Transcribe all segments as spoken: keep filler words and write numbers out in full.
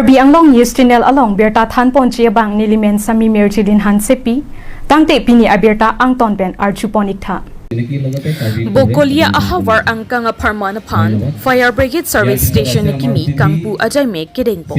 Karbi Anglong News Channel along birta thanponji abang nelimen Sami Mirjilin Hansepi, tangte pini abirta angton pen arjupon iktha. Bokolia ahavar angkang apharman aphan Fire Brigade Service Station akimi kangpu ajaimek kedengpon.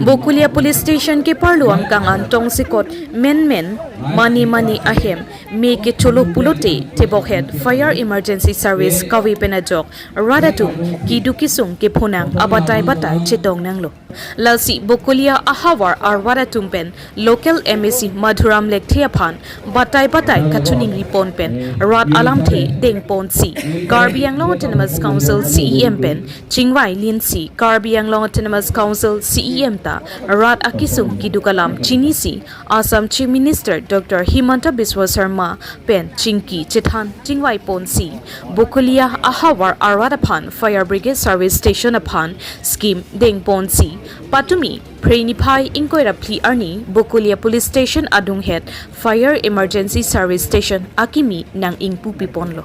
Bokolia Police Station keparlo angkang an tongsekot menmen mane mane ahem me kecholo pulote tebokhet Fire Emergency Service kave pen ajok rat atum keduk kesung kephonang abatai batai chetong nanglo. Lasi Bokolia ahavar arvat atum pen local M A C Madhuram Lekthe aphan batai batai kachiningripon pen rat alamthe dengponsi Karbi Anglong Autonomous Council C E M pen chingvai linsi Karbi Anglong Autonomous Council C E M ta rat akesung keduk alam chinisi Assam Chief Minister Doctor Himanta Biswa Sarma pen chingki chethan chingvaiponsi Bokolia ahavar arvat aphan Fire Brigade Service Station aphan scheme dengponsi patumi Phre niphai ingkoi ra phli arni Bokolia Police Station adunghet Fire Emergency Service Station akimi nang-ingpu piponlo.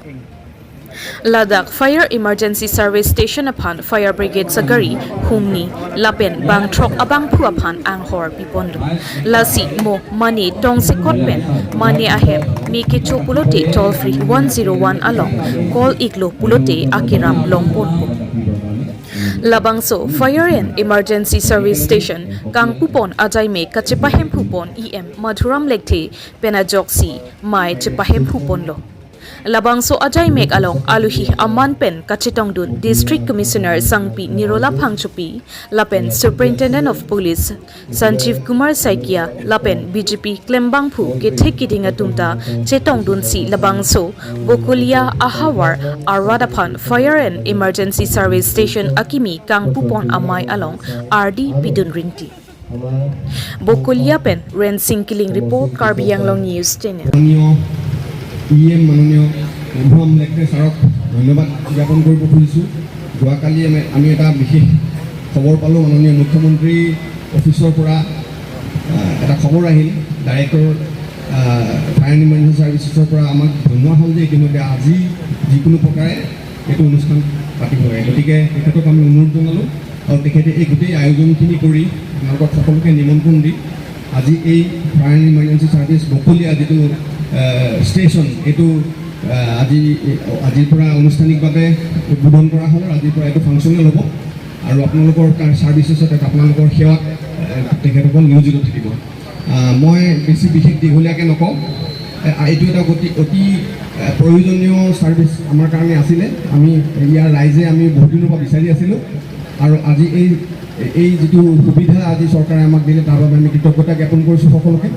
Ladak Fire Emergency Service Station aphan Fire Brigade sagari humni lapen bangthrok abangphu aphan anghor piponlo. Lasi mo mane tongsekot pen mane ahem me kecho pulote toll free one zero one along call iklo pulote akeram longponpo. Labangso Fire and Emergency Service Station kangpupon ajaimek kachepahemphupon E M Madhuram Lekthe pen ajoksi mei chepahemphuponlo. Labangso ajaimek along aluhi aman pen kachetongdun District Commissioner Sangpi Nirola Phangchopi lapen Superintendent of Police Sanjeev Kumar Saikia lapen B J P klembangphu kethek keding atum ta chetongdunsi labangso Bokolia ahavar arvat aphan Fire and Emergency Service Station akimi kangpupon amei along ardi pidun ringti. Bokolia pen Rensing Killing report, Karbi Anglong News Channel. মাননীয় E M মাননীয় মধুৰাম লেকটে ছাৰক ধন্যবাদ জ্ঞাপন কৰিব খুজিছোঁ। যোৱাকালি আমি আমি এটা বিশেষ খবৰ পালোঁ, মাননীয় মুখ্যমন্ত্ৰী অফিচৰ পৰা আহ, এটা খবৰ Ahil, director fire and emergency ছাৰ্ভিচেছৰ পৰা আমাক জনোৱা হ'ল যে ইতিমধ্যে আজি যিকোনো প্ৰকাৰে এইটো অনুষ্ঠান পাতিব লাগে। গতিকে তেখেতক আমি অনুৰোধ জনালোঁ আৰু তেখেতে এই গোটেই আয়োজনখিনি কৰি আপোনালোকক সকলোকে নিমন্ত্ৰণ দি আজি এই ফায়াৰ এণ্ড ইমাৰ্জেঞ্চি ছাৰ্ভিচ বকলীয়া যিটো আহ, ষ্টেচন, এইটো আহ, আজি আজিৰ পৰা আনুষ্ঠানিকভাৱে উদ্বোধন কৰা হ'ল আৰু আজিৰ পৰা এইটো ফাংচনেল হ'ব আৰু আপোনালোকৰ তাৰ ছাৰ্ভিচেছত আপোনালোকৰ সেৱাত আহ, তেখেতসকল নিয়োজিত থাকিব। আহ, মই বেছি বিশেষ দীঘলীয়াকৈ নকওঁ। আহ, এইটো এটা অতি অতি আহ, প্ৰয়োজনীয় ছাৰ্ভিচ আমাৰ কাৰণে আছিলে। আমি ইয়াৰ ৰাইজে আমি বহুত দিনৰ পৰা বিচাৰি আছিলোঁ আৰু আজি এই এই যিটো সুবিধা আজি চৰকাৰে আমাক দিলে, তাৰ বাবে আমি কৃতজ্ঞতা জ্ঞাপন কৰিছোঁ সকলোকে।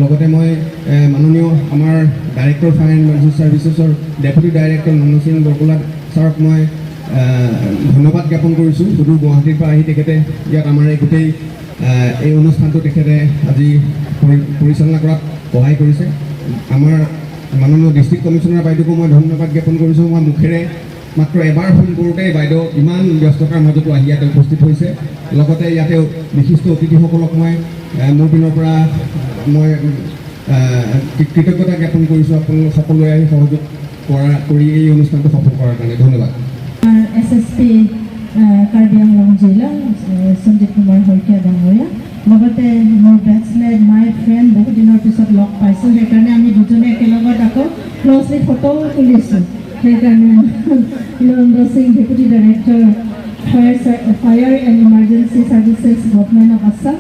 লগতে মই এ, মাননীয় আমাৰ ডাইৰেক্টৰ ফায়াৰ এণ্ড ইমাৰ্জেঞ্চি ছাৰ্ভিচেছৰ ডেপুটি ডাইৰেক্টৰ নন্দসিং বৰকলা ছাৰক মই এ, ধন্যবাদ জ্ঞাপন কৰিছোঁ। সুদূৰ গুৱাহাটীৰ পৰা আহি তেখেতে ইয়াত আমাৰ এই গোটেই এ, এই অনুষ্ঠানটো তেখেতে আজি পৰি- পৰিচালনা কৰাত সহায় কৰিছে। আমাৰ মাননীয় ডিষ্ট্ৰিক্ট কমিশ্যনাৰ বাইদেউকো মই ধন্যবাদ জ্ঞাপন কৰিছোঁ। মই মুখেৰে মাত্ৰ এবাৰ ফোন কৰোঁতেই বাইদেউ ইমান ব্যস্ততাৰ মাজতো আহি ইয়াতে উপস্থিত হৈছে। লগতে ইয়াতে বিশিষ্ট অতিথিসকলক মই এ, মোৰ পিনৰ পৰা মই এ, কৃ- কৃতজ্ঞতা জ্ঞাপন কৰিছোঁ আপোনালোক সকলোৱে আহি সহযোগ কৰা কৰি এই অনুষ্ঠানটো সফল কৰাৰ কাৰণে। ধন্যবাদ। এছ এছ পি কাৰ্বি আংলং জিলা এ, সঞ্জীৱ কুমাৰ শইকীয়া ডাঙৰীয়া, লগতে মোৰ বেটছমেট, মাই ফ্ৰেণ্ড, বহুত দিনৰ পিছত লগ পাইছোঁ, সেইকাৰণে আমি দুজনে একেলগত আকৌ ক্ল'জলি ফটো তুলিছোঁ। সেইকাৰণে নন্দ সিং, ডেপুটি ডাইৰেক্টৰ ফায়াৰ চা- fire and emergency services government of Assam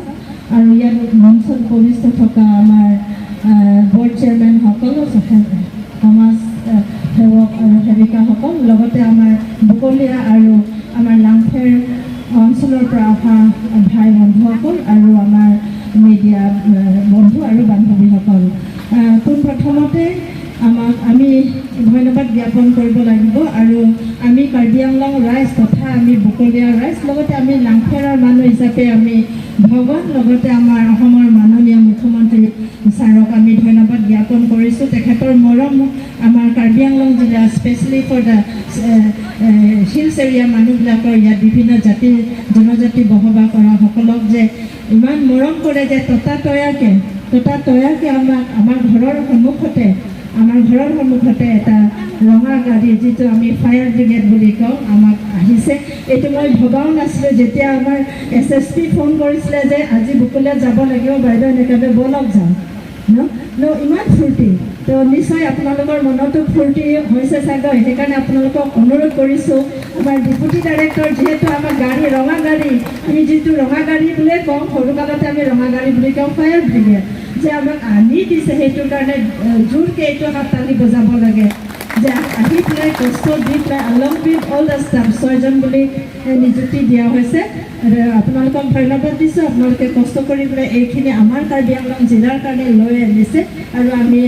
আৰু ইয়াত মঞ্চত উপবিষ্ট থকা আমাৰ আহ, বৰ্ড চেয়াৰমেনসকল, সে- সমাজ আহ, সেৱক আৰু সেৱিকাসকল, লগতে আমাৰ বকলীয়া আৰু আমাৰ লাংফেৰ অঞ্চলৰ পৰা অহা ভাই বন্ধুসকল আৰু আমাৰ মিডিয়া আহ, বন্ধু আৰু বান্ধৱীসকল। আহ, পোনপ্ৰথমতে আমাক আমি ধন্যবাদ জ্ঞাপন কৰিব লাগিব আৰু আমি কাৰ্বি আংলং ৰাইজ তথা আমি বকলীয়া ৰাইজ, লগতে আমি লাংফেৰৰ মানুহ হিচাপে আমি ভগৱান, লগতে আমাৰ অসমৰ মাননীয় মুখ্যমন্ত্ৰী ছাৰক আমি ধন্যবাদ জ্ঞাপন কৰিছোঁ। তেখেতৰ মৰম আমাৰ কাৰ্বি আংলং জিলা, specially for the hills area মানুহবিলাকৰ, ইয়াত বিভিন্ন জাতি জনজাতি বসবাস কৰাসকলক যে ইমান মৰম কৰে যে ততাতৈয়াকে ততাতৈয়াকে আমাক আমাৰ ঘৰৰ সন্মুখতে আমাৰ ঘৰৰ সন্মুখতে এটা ৰঙা গাড়ী, যিটো আমি ফায়াৰ ব্ৰিগেড বুলি কওঁ, আমাক আহিছে। এইটো মই ভবাও নাছিলোঁ। যেতিয়া আমাৰ এছ এছ পি ফোন কৰিছিলে যে আজি বকুলীয়াত যাব লাগিব বাইদেউ, এনেকৈ বলক যাওঁ ন, ন ইমান ফূৰ্তি। তো নিশ্চয় আপোনালোকৰ মনতো ফূৰ্তি হৈছে চাগৈ, সেইকাৰণে আপোনালোকক অনুৰোধ কৰিছোঁ, আমাৰ ডেপুটি ডাইৰেক্টৰ যিহেতু আমাক গাড়ী, ৰঙা গাড়ী, আমি যিটো ৰঙা গাড়ী বুলিয়ে কওঁ, সৰুকালতে আমি ৰঙা গাড়ী বুলি কওঁ, ফায়াৰ ব্ৰিগেড, যে আমাক আনি দিছে, সেইটো কাৰণে এ, জোৰকে এইটো হাত তালি বজাব লাগে যে আহি পেলাই কষ্ট দি পেলাই along with all the staff ছয়জন বুলি এ, নিযুক্তি দিয়া হৈছে। আৰু আপোনালোকক ধন্যবাদ দিছোঁ, আপোনালোকে কষ্ট কৰি পেলাই এইখিনি আমাৰ কাৰ্বি আংলং জিলাৰ কাৰণে লৈ আনিছে। আৰু আমি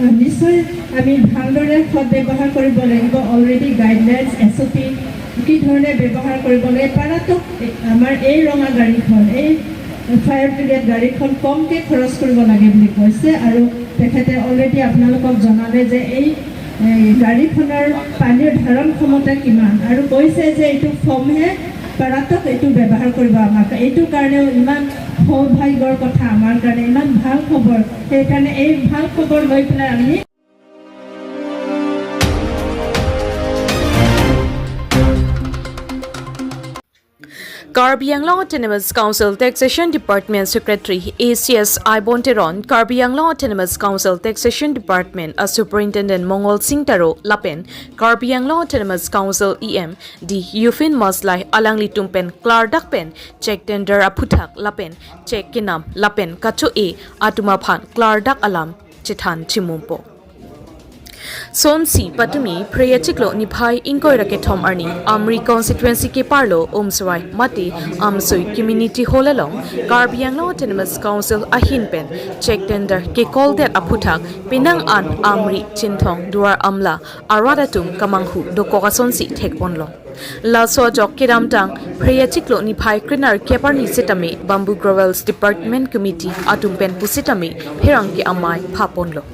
এ, নিশ্চয় আমি ভালদৰে সদ ব্যৱহাৰ কৰিব লাগিব। অলৰেডি গাইডলাইনছ, এছ অ' পি কি ধৰণে ব্যৱহাৰ কৰিব লাগে, পাৰাতো এ, আমাৰ এই ৰঙা গাড়ীখন, এই ফায়াৰ ব্ৰিগেড গাড়ীখন কমকে খৰচ কৰিব লাগে বুলি কৈছে। আৰু তেখেতে অলৰেডি আপোনালোকক জনালে যে এই এই গাড়ীখনৰ পানীৰ ধাৰণ ক্ষমতা কিমান আৰু কৈছে যে এইটো ফোমহে, পাৰাতক এইটো ব্যৱহাৰ কৰিব আমাক। এইটো কাৰণেও ইমান সৌভাগ্যৰ কথা আমাৰ কাৰণে, ইমান ভাল খবৰ। সেইকাৰণে এই ভাল খবৰ লৈ পেলাই আমি Karbi Anglong Autonomous Council Taxation Department Secretary A C S Aibon Teron, Karbi Anglong Autonomous Council Taxation Department a Superintendent Mongol Singh Taro lapen Karbi Anglong Autonomous Council E M D Yufin Maslai alanglitum pen klardak pen check tender aphuthak lapen check kenam lapen kacho-e atum aphan klardak alam chethan chimumpo. Sonsi patumi Phre achiklo niphai ingkoi ra kethom arni Amri constituency keparlo Umswai mate Amsui community hall along Karbi Anglong Autonomous Council ahin pen check tender kekoldet aphuthak penang an Amri, Chinthong, Duar Amla arat atum kamanghu dokok asonsi thekponlo. Laso ajok kedamtang Phre achiklo niphai krenerkep arni setame Bamboo Gravels Department Committee atum pen pusitame pherangke amei phaponlo.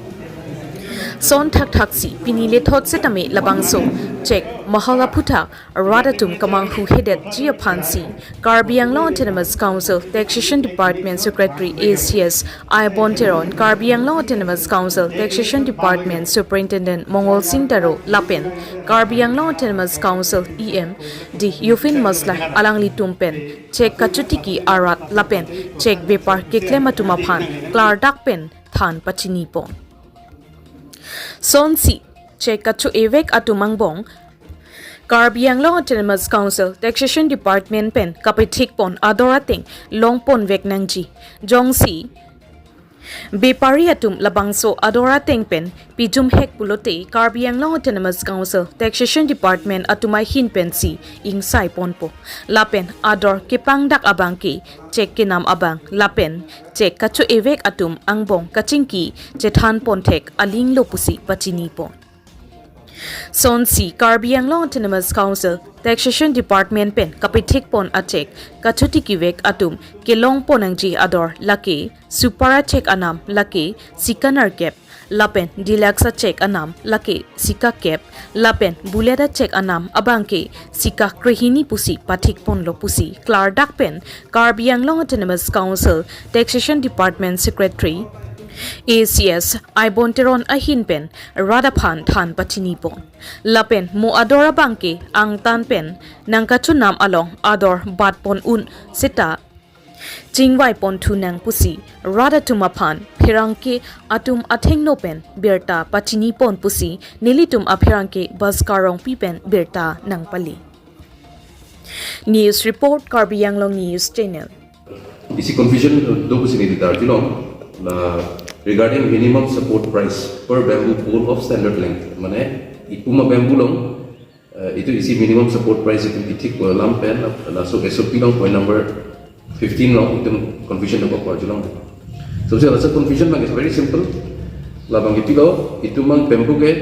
Son thakthaksi pini lethot setame labangso check mahal aphuthak rat atum kamanghuhedetji aphansi Karbi Anglong Autonomous Council Taxation Department Secretary A C S Aibon Teron, Karbi Anglong Autonomous Council Taxation Department Superintendent Mongol Singh Taro lapen Karbi Anglong Autonomous Council E M D Yufin Maslai alanglitum pen check kachotiki arat lapen check bepar keklem atum aphan klardak pen than pachinipon. Sonsi check kacho-evek atum angbong Karbi Anglong Autonomous Council Taxation Department pen kapethikpon ador ateng longponvek nangji. Jongsi bepari atum labangso ador ateng pen pijumhek pulote Karbi Anglong Autonomous Council Taxation Department atum ahin pensi ingsaiponpo. Lapen ador kepangdak abangke check kenam abang lapen check kacho-evek atum angbong kachingki chethanponthek alinglo pusi pachinipon. Sonsi Karbi Anglong Autonomous Council Taxation Department pen kapethikpon a-check kachotikivek atum kelongpon nangji ador lake super a-check anam lake sika nerkep, lapen deluxe a-check anam lake sika kep, lapen bullet a-check anam abangke sika krehini pusi pathikponlo pusi klardak pen Karbi Anglong Autonomous Council Taxation Department Secretary A C S Aibon Teron ahin pen rat aphan than pachinipon. Lapen mo ador abangke angtan pen nangkachonam along ador batpon un seta chingvaiponthu nang pusi rat atum aphan pherangke atum athengno pen birta pachinipon pusi nelitum apherangke Bhaskar Rongpi pen birta nangpali. News report, Karbi Anglong News Channel. Isi confusion do pusi neli darjulong, na regarding minimum support price per bamboo pole of standard length. Mane ipum a-bamboo along, eh, itum isi minimum support price itum kethik, eh, alam pen, laso S O P along point number fifteen along itum confusion dokok arjulong. So, si laso confusion abang is very simple. Labang ipilo, itum abang bamboo ke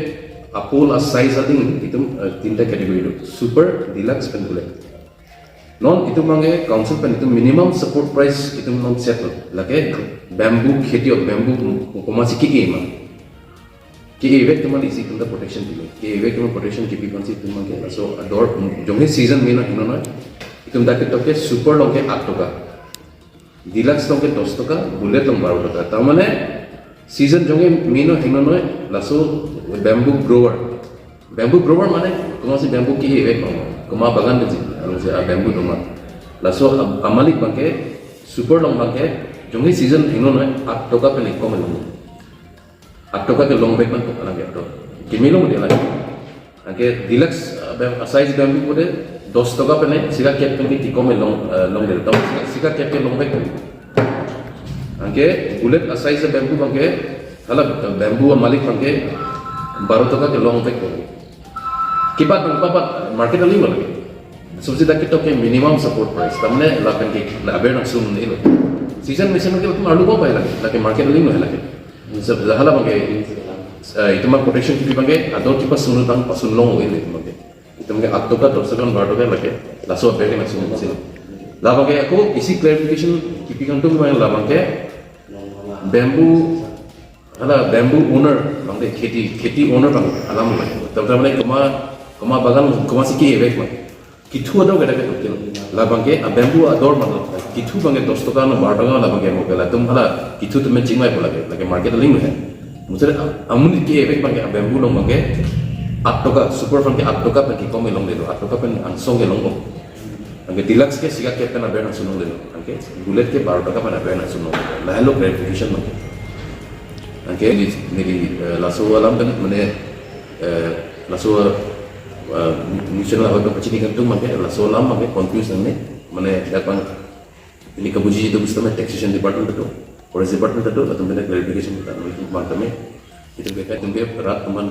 a-pole a-size ading itum, eh, tinta category do. Super, deluxe pen bullet. Non itum abangke council pen itum minimum support price itum non set lo. Lake bamboo kheti or bamboo komatsi ke-e ma. Ke-evek atum aphan isi itum ta protection pilo. Ke-evek atum aphan protection kepi aphansi itum abangke laso ador, jongsi season mena hino noi. Itum ta ketoke super along ke aat toka. Deluxe along ke dos toka, bullet along baro toka. Tar mane Season jongke meno hingno noi, laso bamboo grower. Bamboo grower mane, komatsi bamboo ke-e vek bang, koma bagan de ji, along si a bamboo doma. Laso a, amalik abangke, super long abangke, jongke season hingno noi, aat toka pen ekom elong. Aat toka kelong vek man to alang ya to. Keme long de lagi. Anke deluxe, uh, bam-, size bamboo pute dos toka pen, sika kep pen ke tikom elong, uh, long de. Tam sika, sika kep ke long vek. Anke bullet a size bamboo abangke, hala, uh, bamboo amalik abangke baro toka kelong vek. Kipat bang papat market aling lo lagi. Subsidi dak ketok ke minimum support price. Tamne lapen ke na aber nang sum ni lo. Season mesen ke latum arlu ko pai lagi. Lagi market aling lo lagi. Sub hala abangke, eh, itum protection kipi abangke, ador kipasun tang pasun long oil itum abangke. Itum ke aat toka, dos toka, baro toka lagi. Laso abangke nang sum sih. La abangke ako isi clarification kipi kangtung abang la abangke bamboo, hala bamboo owner abangke kheti, kheti owner abang alam abang. Tam tam koma, koma bagan komatsi ke-e vek abang. Kethu ador ke dak ke tokin. La abangke a bamboo ador mane. Kethu abangke dos toka no baro toka la abangke mo ke latum hala kethu atum chingvai po lagi. Lagi market aling lo he. Musere amun ke-e vek abangke a bamboo long abangke aat toka, super abangke aat toka pen kekom elong de lo. Aat toka pen angsong kelong lo. Anke deluxe ke sika kep pen aber nang sum long de lo. Anke bullet ke baro toka pen aber nang sum long de lo. Lahelo clarification abangke. Anke neli, neli, eh, laso alam pen mane, eh, laso, eh, national ahoi pen pachini kangtung abangke, laso alam abangke confuse nangne, mane dak abang, ili kabuji itu pusitame taxation department itu, forest department itu, latum pen clarification kita, nanglitum abang tame, itum ke, itum ke rat teman,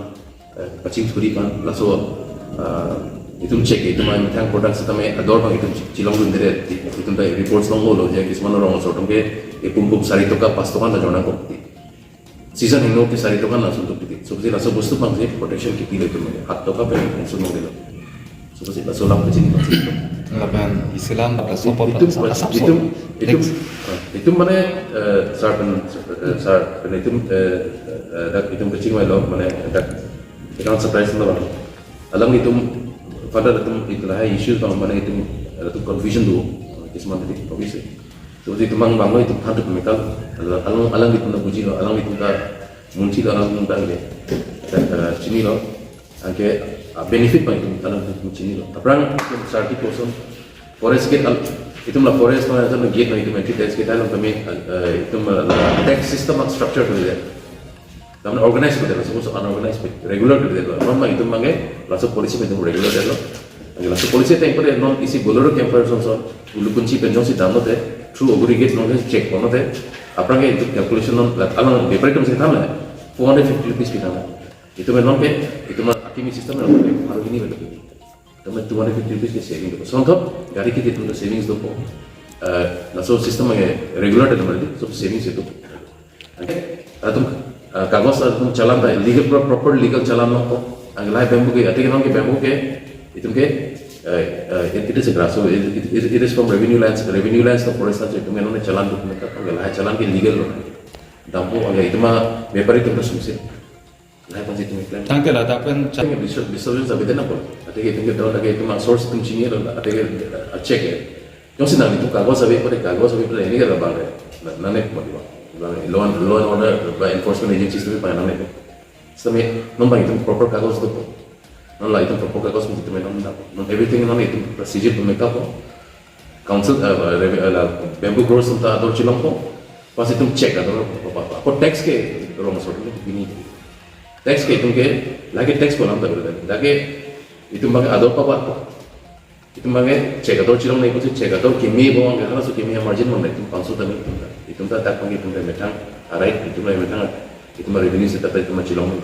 eh, pachingthuri kan, laso, eh, itum check, itum amethang product sitame ador abang itum chilongdunde, itum ta reports longlo, je kisman rong so atum ke, epum pum sari toka, pas toka ta jona ko. Season hingno ke sari toka nang sum tuk titi. Subsidi laso bostu abangsi protection kipi lo itum mane. Aat toka pen nang sum long de lo. Subsidi laso alam kecil abangsi. Lapen isilam laso apot itum, asap so. Itum, itum, next. Ah, itum mane, eh, sar pen, eh, sar pen itum, eh, eh, dak itum kechingvai lo mane dak ikan surprise lo. Alanglitum pada itum itulah issues abang mane itum, eh, itum confusion do. Kisman titi obviously. Subsidi itum abang abang lo itum than tuk mekal. Alang, alanglitum ta buji lo, alanglitum ta munthi lo, alanglitum ta le, eh, chini lo. Anke, ah, benefit abang itum alanglitum chini lo. Aphrang itum sar kipuson forest gate al-, itum la forest ma itum gate ma itum entry tax gate alam kami, eh, itum la tax system structure ko de. Lapen organize ko de, laso unorganized pe regular ko de. Lapen abang itum abangke laso policy pen itum regular detlo. Anke laso policy ateng pore non isi Bolero camper son son ulukunchi pen jongsi damlote through aggregate non check ponlote aphrang ke itum calculation non la alang bepar itum si than la four hundred fifty rupees pi than la. Itum non ke itum akimi system non ke baru ini betul. Tame two hundred fifty rupees ke saving do. Sonthot gari ke itum savings do po. Eh, laso system ke regular de, so savings do. Anke latum, ah, kagos latum challan ta legal pro-, proper legal challan lo ko. Anke lahai bamboo ke, athe ke non ke bamboo ke, itum ke, eh, eh, it, it is a grass, so it, it, it, it is from revenue lands, revenue lands to forest lands, itum ke non challan document ka, anke lahai challan ke legal lo. Dampo anke itum abepari atum ta sumse. Lahai aphansi itum ke claim. Tangte ladak pen cha- Itum ke disturb-, disturbance abidi na po. Athe ke itum ke dor lage itum source itum chini lo, athe ke, eh, check ya. Jongsi nanglitum kagos ave pore, kagos ave pore, ini ke labang re. Na, nangne pore ba. Labang re. Law and, law and order ba enforcement agencies tu pa nangne. Sitame non abang itum proper kagos do po. Non la itum proper kagos itum non na. Non everything non itum procedure itum ke po. Council, eh, rev-, eh, la bamboo growers ta ador chilong po. Pas itum check ador po, po, po, po. Ako tax ke rong so ini. Tax ke itum ke, lake tax ko lam ta dak ke itum abang ador pa pa po. Itum abangke check ador chilongne pusi check ador keme bo abangke halaso keme margin abang itum panso tame itum ta. Itum ta dak abangke itum ta methang arai itum ta methang itum revenue se ta itum chilong.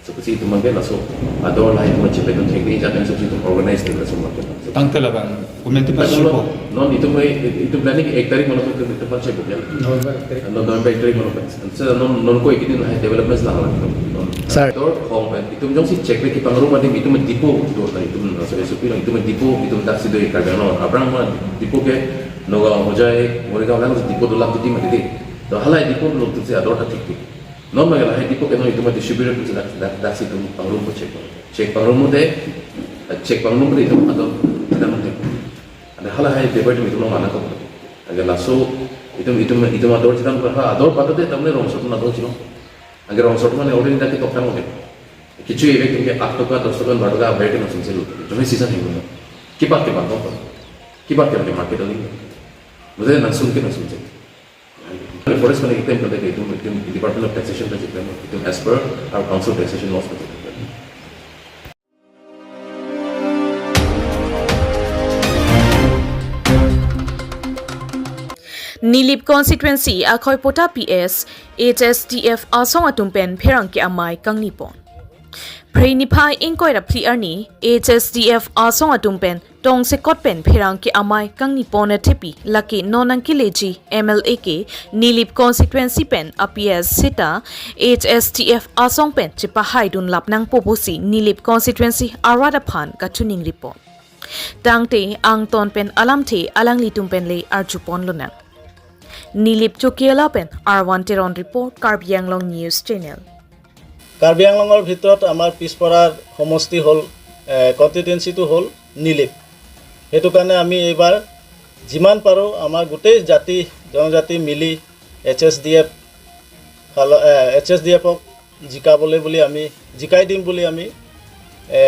So pusi itum abangke laso ador la itum check itum check ni jat itum organize ni laso abangke. Tangte labang, komantu ta pasi lo, po. Non itum, itum planning ek tarik mane itum, itum pan check bo ya. November ek tarik. November ek tarik mane. So non, non ko ek din lahai developments lang lang. Sir. Ador hong pen itum jongsi check le kepangrum adim itum depot do na itum laso S O P lang itum depot itum daksi do Karbi Anglong. Aphrang ma depot ke Nagaon, Hojai, Morigaon lang depot do lang titi ma titi. To halahai depot lo itum si ador ta thik thik. Non ma lahai depot ke non itum distributor itum dak, dak, daksi itum pangrum ko check. Check pangrum de, check pangrum de itum ador itum de. Ada halahai debat itum lo mana ko. Anke laso Itum, itum, itum ador chidam ka, ha, ador patate tamne rongso atum ador chidam. Anke rongso atum mane already dak ketok tang oke. Kecho eve ke aat toka, dos toka, bar toka, aver ke nangchingsil. Itum season hingno. Kipat ke bang tong. Kipat ke market ali. Mujhe nangsun ke nangsun che. Forest mane itum kan itum, itum Department of Taxation ta itum, itum as per our council taxation laws ta itum. Nilip constituency Akhoiputa P S H S D F asong atum pen pherangke amei kangnipon. Phre niphai ingkoi ra phli arni H S D F asong atum pen tongsekot pen pherangke amei kangnipon athepi lake non nangkeleji M L A ke Nilip constituency pen a P S seta H S D F asong pen chepahaidun lap nangpo pusi Nilip constituency arat aphan kachiningri pon. Tangte angton pen alamthe alanglitum pen le arjupon lonang. Nilip Chokihola pen R one Teron report, Karbi Anglong News Channel. Karbi আংলঙৰ ভিতৰত আমাৰ পিছপৰাৰ সমষ্টি হ'ল কনষ্টিটুৱেঞ্চিটো হ'ল নিলিপ। সেইটো কাৰণে আমি এইবাৰ যিমান পাৰোঁ আমাৰ গোটেই জাতি জনজাতি মিলি এইচ এছ ডি এফ ফাল এইচ এছ ডি এফক জিকাবলৈ বুলি আমি জিকাই দিম বুলি আমি এ,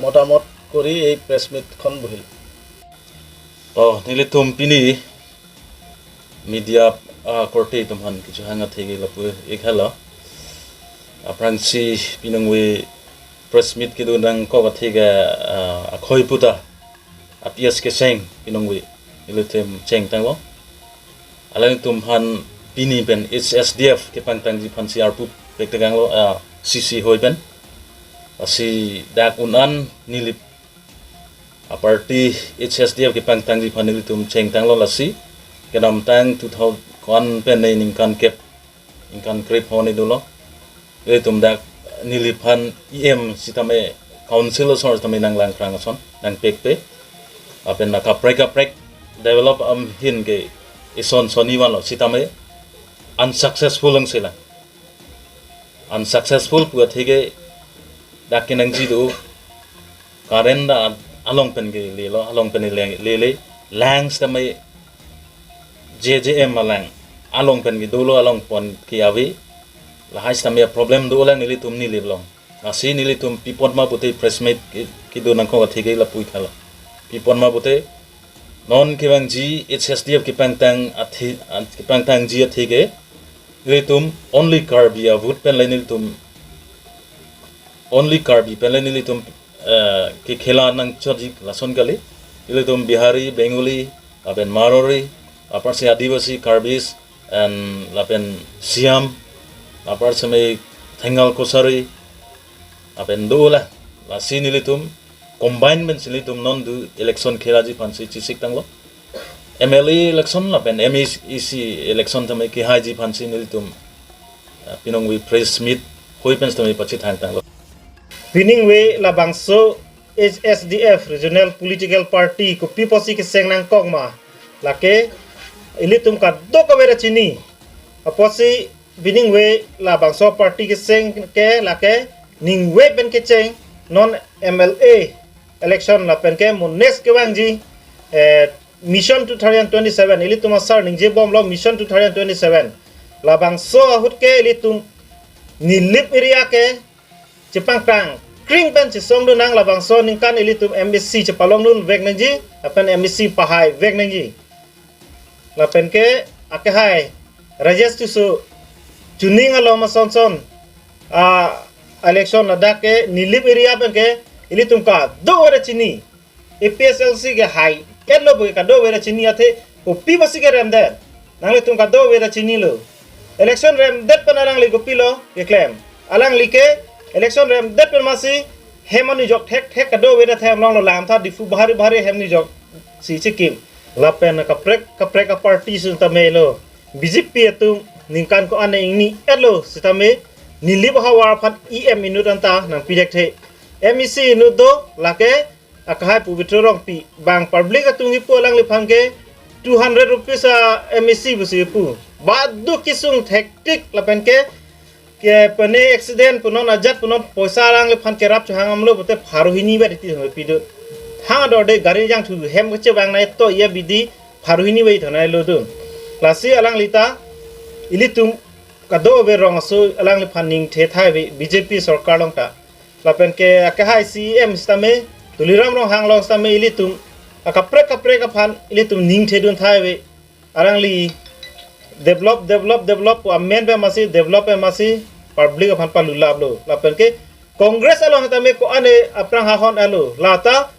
মতামত কৰি এই প্ৰেছ মিটখন বহিলোঁ। Oh, nelitum pini media uh, korte itum han kichu hang athe ke lapu ik hala. Aphrangsi pinongve press meet kedo nangkok athe ke uh, Akhoiputa a P S kecheng pinongve nelitum chengtanglo. Alangtum han pini pen H S D F kepangtangji aphansi arpu pektekanglo uh, C C hoi pen. Lasi dak un-an nilip a party H S D F kepangtangji aphan nelitum chengtanglo lasi kedamtang two thousand one pen ne ningkan kep ningkan krep hone dolo. Nelitum dak nilip aphan E M sitame council asor sitame nanglang krang ason nangpekpe. Lapen na kaprek kaprek develop ahin ke ison sonivan lo sitame unsuccessful ang sila. Unsuccessful pu athe ke dak kenangji do current da along pen ke lelo, along pen le lele lang sitame J J M alang along pen ke dolo, along pon ke ave. Lahai sitame problem dolang nelitum nilip along. Lasi nelitum pi apot ma pute press meet ke- kedo nangkok athe ke lapu ik hala. Pi apot ma pute non kevangji H S D F kepangtang athe an- kepangtangji athe ke nelitum only Karbi a vote pen le nelitum only Karbi pen le nelitum eh, kekhela nangchotji lason kali. Nelitum Bihari, Bengali, lapen Marwari, apharsi Adivasi, Karbis, and lapen Siam, apharsi me Thengal Kachari, lapen dola. Lasi nelitum combine pensi nelitum non do election khelaji aphansi chisiktanglo. M L A election lapen M E C election tame kehaiji aphansi nelitum uh, pinongve press meet hoi pen sitame pachethangtanglo. Piningve labangso H S D F Regional Political Party kopi apotsi kecheng nangkok ma lake ilitum kadokave ra chini. Apotsi piningve labangso party kecheng ke lake ningve pen kecheng non M L A election lapen ke mo next kevangji eh, Mission two thousand twenty-seven ilitum asar ningjebomlo Mission two thousand twenty-seven. Labangso ahut ke ilitum Nilip area ke chepangtang kring pen chesong dunang, labangso ningkan ilitum M A C chepalong dunvek nangji lapen M A C pahai vek nangji. Lapen ke akehai Rajesh Tisso chuning alom asonson a election ladak ke Nilip area pen ke ilitum kadokave ra chini. A P H L C ke hai etlo pu kadokave ra chini athe kopi apotsi keremdet. Nanglitum kadokave ra chinilo. Election remdet pen alangli kopilo keklem. Alangli ke election remdet pen masi hem anujok thekthek kadokave ra hem longlo, lamtha Diphu bahari bahari hem nujok si chikim. Lapen kaprek kaprek a party sitame lo B J P atum ningkan ko-an ingni etlo sitame Nilip ahavar aphan E M inut anta nangpidek the. M A C inut do lake akehai Pabitra Rongpi, bang public atum kipu alangliphan ke two hundred rupees a M A C pusi kipu. Badu kesung thektik lapen ke ke pene accident punon ajat punon poisa alangliphan kerap chehang amlo pute pharo hini vet iti thangpi do. Thang ador de gari jangthu hem kechevang nai to iya bidi pharo hini vet thang nai lo dun. Lasi alangli ta ilitum kadokave rong aso alangliphan ningthe thai ave B J P sorkar along ta. Lapen ke akehai C E M sitame, Tuliram Ronghang along sitame ilitum akaprek kaprek aphan ilitum ningthedun thai ave. Alangli develop, develop, develop pu amen pen masi, develop pen masi, public aphan palulaplo. Lapen ke Congress along sitame ko-an aphrang hahon alo. Lata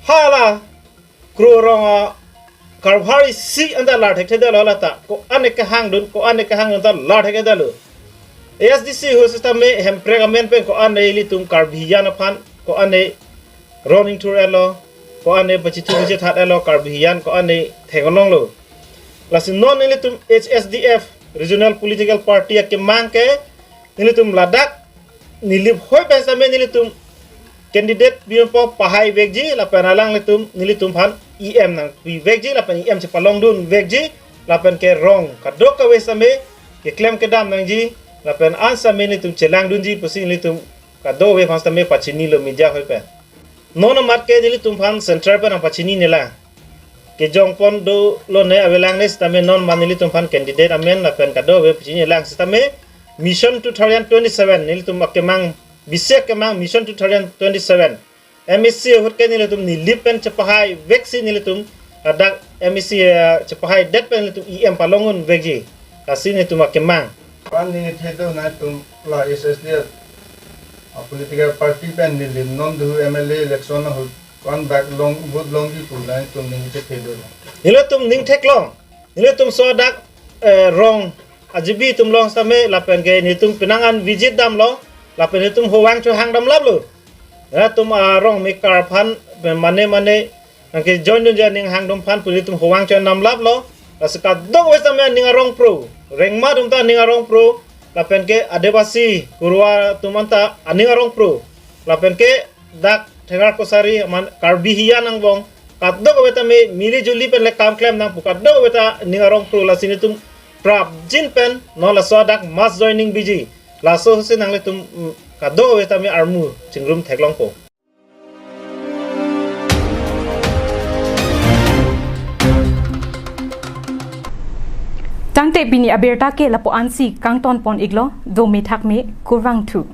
hala kro rong a karbhar isi anta lar thekthedetlo lata. Ko-an kehangdun, ko-an kehangdun ta lar thekthedetlo. A S D C ahut sitame Hemprek amen pen ko-an ilitum Karbi Hijan aphan, ko-an rong ningthur elo, ko-an pachithu pachithat elo, Karbi Hijan ko-an theklonglo. Lasi non ilitum H S D F Regional Political Party akemang ke ilitum ladak Nilip hoi pen sitame nelitum candidate biyong po pahai vekji lapen alanglitum nelitum aphan E M nangpi vekji lapen E M chepalongdun vekji lapen ke rong kadokave sitame keklem kedam nangji lapen an sitame nelitum chelangdunji pusi nelitum kadokave aphan sitame pachinilo media hoi pen. Non amat ke nelitum aphan central pen nangpachini nela. Kejongpon dolo ne avelang ne sitame non amat nelitum aphan candidate amen lapen kadokave pachini lang sitame Mission two thousand twenty-seven nelitum akemang bisi akemang Mission two thousand twenty-seven. M A C ahut ke nelitum Nilip pen chepahai veksi nelitum ladak M A C, eh, chepahaidet pen nelitum E M palongun vekji. Lasi nelitum akemang. Pan ningthe do nangtum la H S D F, ah, political party pen neli non do M L A election ahut pan bak long vote longji pu nangtum ningthe do. Nelitum ningtheklong. Nelitum so dak, eh, rong ajibi atum along sitame lapen ke nelitum penang an visit damlo lapen nelitum hovang chohang damlaplo. Nelitum arong mekar aphan mane mane nangkejoindunji aning hangdam aphan pu nelitum hovang chohang damlaplo. Lasi kadokave sitame aning arong pro. Rengma atum ta aning arong pro. Lapen ke Adivasi Kurwa atum anta aning arong pro. Lapen ke dak Thegar Kachari aman Karbi Hijan angbong kadokave tame mili juli pen le kam klem nang pu kadokave ta aning arong pro lasi nelitum prapjin pen non laso dak mass joining biji. Laso si nanglitum, mm, kadokave tame armu chingrum theklongpo. Tangte pini abirta ke lapu-ansi kangton pon iklo, dome thakme, kurvangthu.